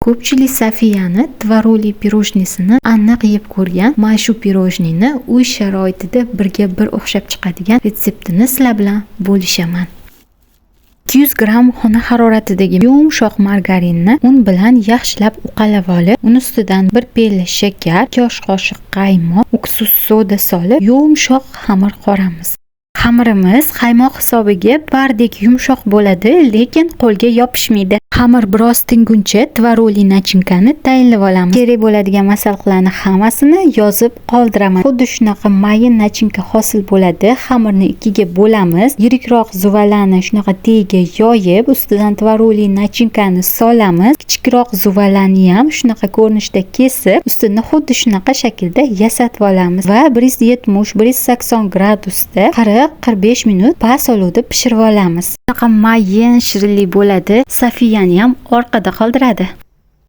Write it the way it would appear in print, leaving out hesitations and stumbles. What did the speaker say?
Ko'pchilik Safiyani tvorogli пирожный sini aniq yeb ko'rgan. Mana shu пирожный ni uy sharoitida birga bir o'xshab chiqadigan retseptini sizlar bilan bo'lishaman. 200 gramm xona haroratidagi yumshoq margarinni un bilan yaxshilab uqalab olib, uni ustidan 1 piyola shakar, 2 osh qoshiq qaymoq, уксус, soda solib, yumshoq xamir qoramiz. Xamirimiz qaymoq hisobiga pardek yumshoq bo'ladi, lekin qo'lga yopishmaydi. Xamir biroz tinguncha tvorogli начинка ni tayinlab olamiz. Kerak bo'ladigan masalliqlarni hammasini yozib qoldiraman. Xuddi shunaqa mayin начинка hosil bo'ladi. Xamirni ikkiga bo'lamiz. Yirikroq zuvalani shunaqa tagiga yoyib, ustidan tvorogli начинка ni solamiz. Kichikroq zuvalani ham shunaqa ko'rinishda kesib, ustini xuddi shunaqa shaklda yasatib olamiz va 170-180 gradusda 40-45 minut past olovda pishirib olamiz. Shunaqa mayin, shirinlik bo'ladi. Safiyani ham orqada qoldiradi.